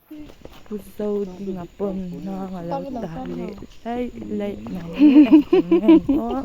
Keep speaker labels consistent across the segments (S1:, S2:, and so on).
S1: Pu Zodinga pawn hnang a lo tah leh laih laih mai engtin nge maw.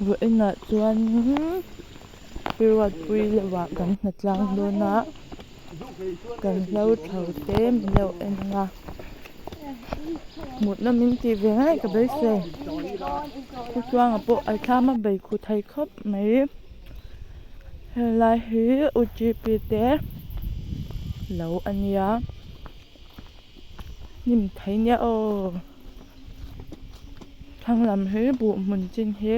S1: Vawiinah chuan Piruatpui lohah kan hna tlang dawn a, kan hlo thlo te min lo en ang a, mutna min tih ve ngei ka beisei. Pu Tluanga pawh a thlam a bei khu thei khawp mai. Helai hi U G P te lo a nia. Hnim thei nia aw thlang lam hi buh hmun chin hi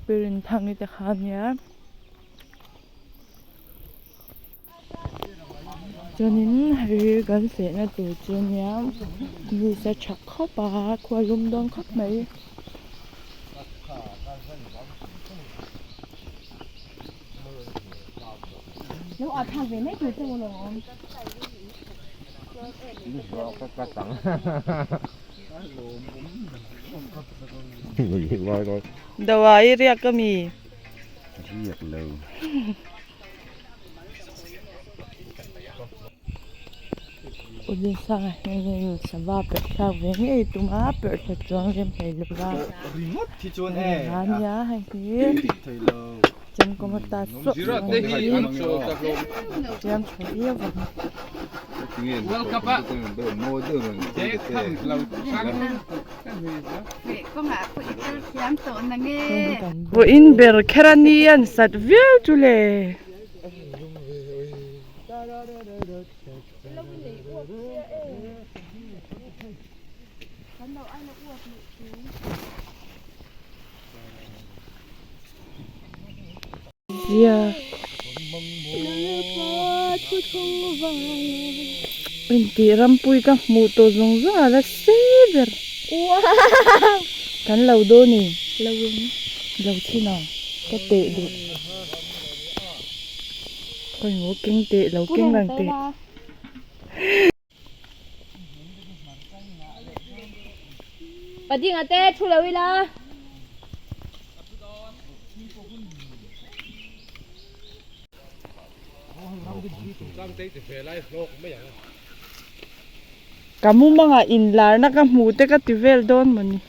S1: pirin thang te kha ania chuanin hei kan fehna tur chu ania ni sa tha khawp a khua lum dawn khawp mai. Dawai riak a mi?
S2: Riak lo.
S1: Udinsanga hianin sava perh thlak ve ngei tum a perh thla chuang rem hlei lo va. A nia hei hi. Chemkawma ta suah suah ang hi siam tha viau ang. Vawiin ber kher a ni an sat viau chu le. Zia Intih rampui ka hmuh tawh zawng zawng a la sei ber kan lo dawn e lo chhin ang ka teh duh khawimaw keng teh lo keng lang teh.
S3: Padinga te thu lo ila.
S1: Ka mumangah inlarna ka hmuh te ka ti vel dawn mawni.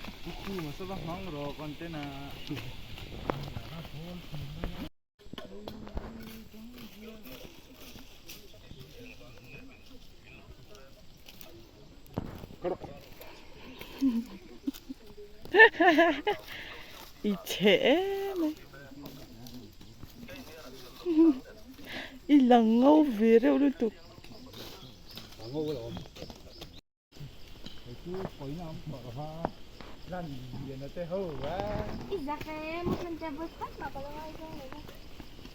S1: I chhe em mai i lang ngo ve reuh lutuk.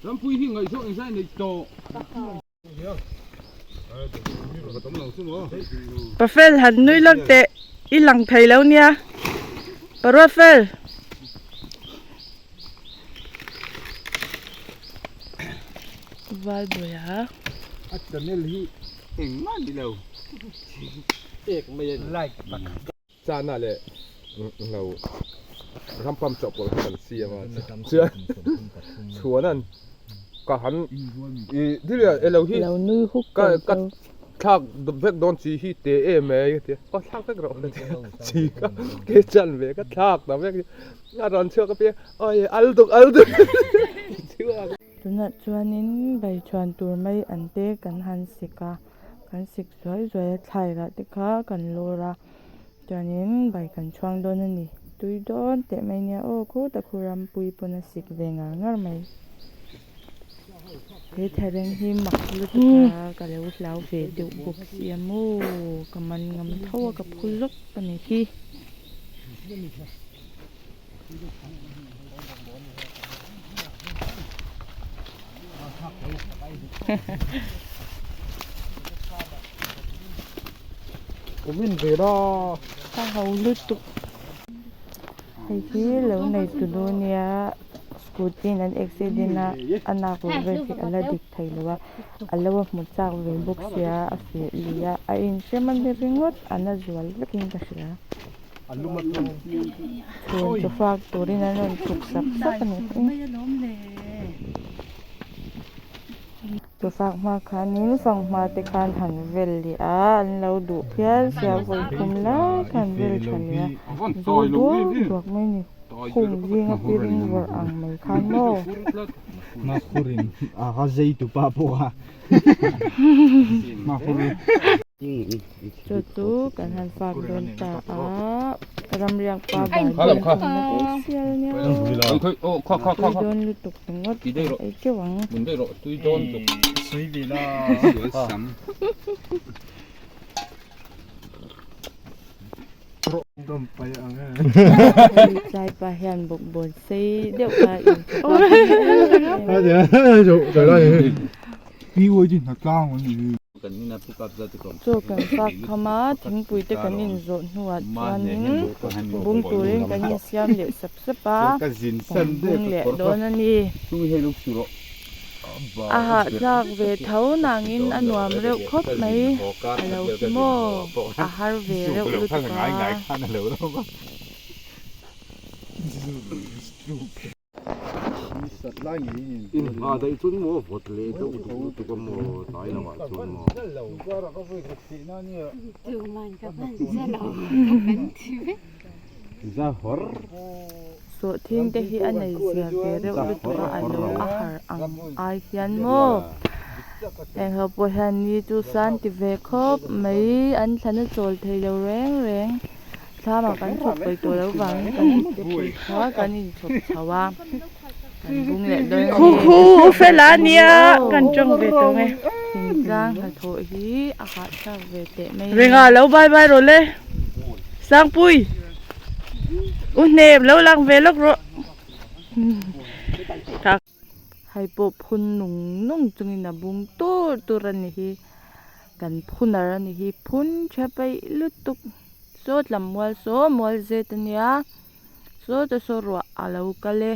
S4: Rampui hi ngaihzawng engzai nei tawh.
S1: Pafel han nui lawk teh i lang thei lo nia Paruatfel. Valbuaia.
S4: A channel hi engmah ni lo ek mai a ni. Like pakhat. Chana leh lo rampam chawhpawlh kha kan siam a chuan chhuanan ka han i thil elo hi ka ka thlak vek dawn chi hi te em mai ka ti a aw thlak vek rawh ka ti a chi kha ke chan ve ka thlak ta vek a rawn chhuak apiang awi al duk al duk chhuak.
S1: Tunah chuanin baichhuan tur mai an te kan han sik a, kan sik zuai zuai a thlai rah te kha kan lawr a chuanin bai kan chhuang dawn a ni tui dawn teh mai nia aw khutah khu rampui pawn a sik ve ngar ngar mai he thereng hi mak lutuk a ka lo hlau ve deuh bawk sia maw ka man ngam tho a ka phu zawk a ni hi. Ka ho lutuk hei hi lo nei tu dawn nia scooty in an accident a a nak loh vel hi a la dik thei lo a a lo a hmu chak ve bawk sia a feh lui a a inhrem a ni ringawt a na zual vekin ka hria. Chhun chu fak turin an rawn chhuk sap sap a ni. Chaw fak hma khanin fanghma te khan han vel leh a an lo duh phian sia vawi thum lai kha an vel tha leh a zu duak duak mai a ni khum zinga piring vawrh ang mai khan maw. Chu chu kan han fak dawn ta a ramriak pa ban dawn thawmhnaw te sial nia tui dawn lutuk ringawt kan ei teuh ang. Tlai pa hian bawkbawn sei deuh kha a inchhawp a. Chaw kan fak kham a, thingpui te kan inzawh hnuah chuanin bung turin kan insiam leh sap sap a, kan bung leh dawn a ni. A hahthlak ve tho nangin a nuam reuh khawp mai, a lo hi maw? A har ve reuh lutuk a. Sawhthing te hi a nei zia ve reuh lutuk a, a lo a har ang ai hian maw heng ho pawh hian ni chu san ti ve khawp mai an thlan a chawl thei lo reng reng. Thlamah kan chhawp pawi tawh loh vangin kan ipte pui kha kan inchhawp chho a, kan bung leh dawn a ni.
S3: Khu khu u fela nia kan tawng ve tawh nge.
S1: Thingtlang hnathawh hi a hahthlak ve teh mai a ni.
S3: Renga lo bye bye rawh le. Sangpui u hnem lo lang ve lawk rawh.
S1: Hei pawh phun nung nung chungin a bung tur tur a ni hi kan phunar a ni hi phun tha peih lutuk saw tlam mual saw mual zet a nia saw te saw ruah a lo kal e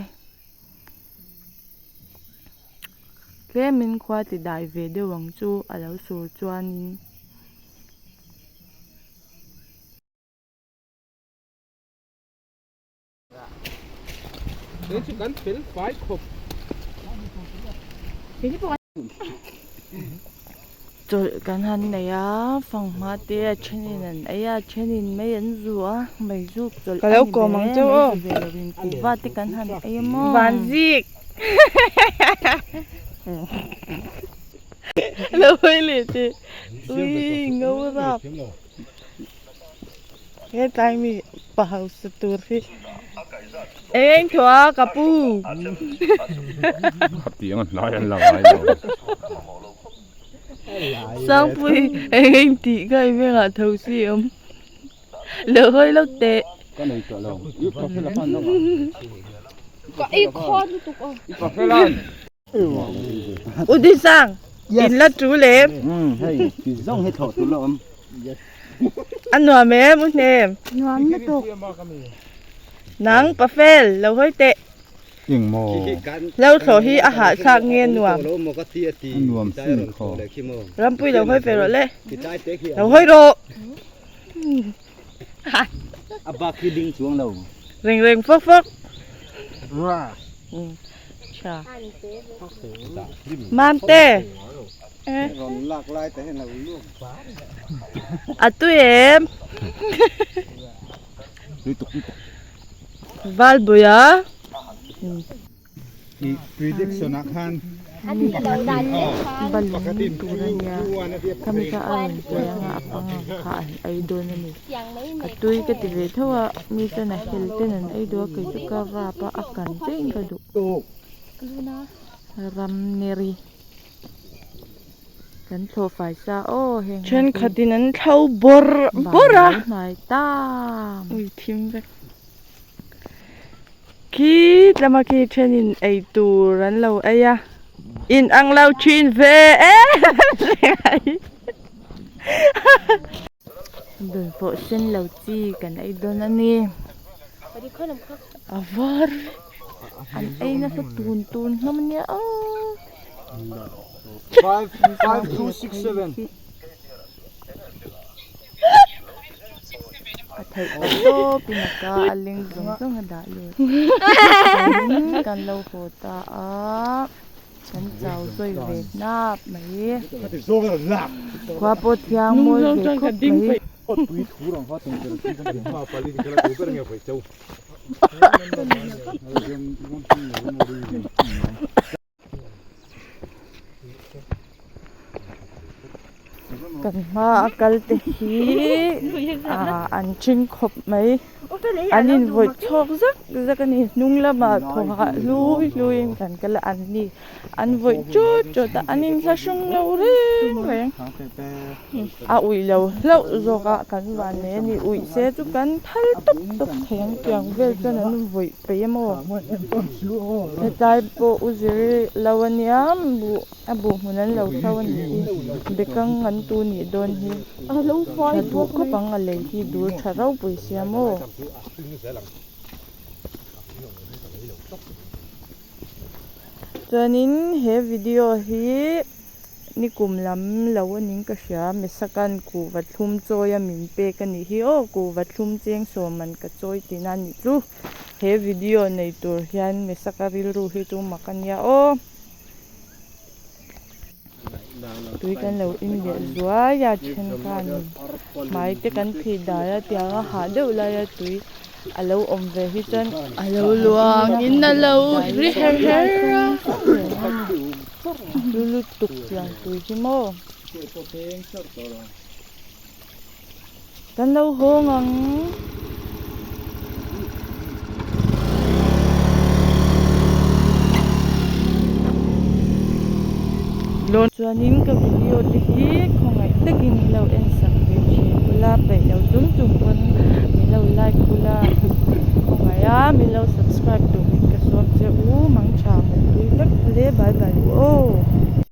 S1: tlemin khua ti dai ve deuh ang chu a lo sur chuanin. Chawlh kan han nei a fanghma te a thenin an ei a a thenin mei an zu a mei zuk chawlh a ni ber e mei zu ve lovin kuhva te kan han ei a maw.
S3: Vanzik lo hawi leh teh ui ngo rap. Hetlai mi pa hausa tur hi eng eng thaw a ka pu.
S4: Khatiang a hnai an la ngai lo.
S3: Sangpui eng eng tih kha i vengah tho si awm. Lo hawi lawk teh.
S2: Ka nei tawh lo. I pa fel a pan lo.
S5: Ka ei khaw lutuk aw.
S4: I pa fel an.
S3: U Disang, in la tul em?
S2: Hei, ti zawng hi thlawh tul a awm.
S3: A nuam em u hnem?
S5: Nuam lutuk.
S3: Nang Pafel, lo hawi teh.
S2: Eng maw?
S3: Lo thlawh hi a hahthlak nge nuam?
S2: A nuam sin khaw.
S3: Rampui lo hawi ve rawh le. Lo hawi rawh.
S2: A bak hi ding chuang lo.
S3: Reng reng fawk fawk. Tha. Mamte. A tui em. Valbuia.
S1: Balung tur a nia khami kha a rawn sawi anga a panga kha an ei dawn a ni a tui ka ti ve tho a mi chuan a hel ten an ei duh a kei chu ka rap a a kan chiah in ka duh ramneri kan thlawh fai sa aw heng ho hi
S3: Thenkhatin an thlo bawrh bawrh a
S1: van lo hnai ta.
S3: Ui thim vek. Khi tlama khi thenin ei tur an lo ei a, in ang lo thin ve em.
S1: Dawnfawh sen lo chi kan ei dawn a ni.
S3: A var
S1: An ei nasa tun tun hlawm a nia aw. A theih ta tawp in a ka a leng zawng zawng a dah lut. Chuanin kan lo haw ta a. Kan chau zawi ve hnap mai. Khua pawh thiang mawi ve khawp mai. Kan hma a kal te hi ah an ṭhing khawp mai an invawih chhawk zak zak a ni hnung lamah thaw hah hlui hluiin kan kal a an ni an vawih chut chut a an inthlahrung lo reng reng a uih lo hlauh zawk a kan van nei a ni uih se chu kan thal tawp tawp thei ang tiang vel chuan an vawih peih a maw hetlai pawh u zir lo a nia buh a buh hmun an lo thlo a nih hi bekang an tu nih dawn hi tha duh khawp ang a lei hi dur tha ropui sia maw. Chuanin he video hi nikum lam lo a ning ka hria Mesakan kuhva thlum chawi a min pek a nih hi aw kuhva thlum cheng sawm man ka chawi tihna a nih chu he video nei tur hian Mesaka rilru hi chu mak a nia aw. Tui kan lo in leh zuai a then khan hmai te kan phih dai a tiang a hah deuh lai a tui a lo awm ve hi chuan
S3: a lo luang in a lo ri her her a
S1: lu lutuk tiang tui hi maw kan lo hawng ang. Chuanin ka video te hi khawngaih takin min lo en sak ve thin ula peih lo chung chung pawn min lo like ula khawngaih a min lo subscribe turin ka sawm che u mangtha mutui vek le bye bye u aw.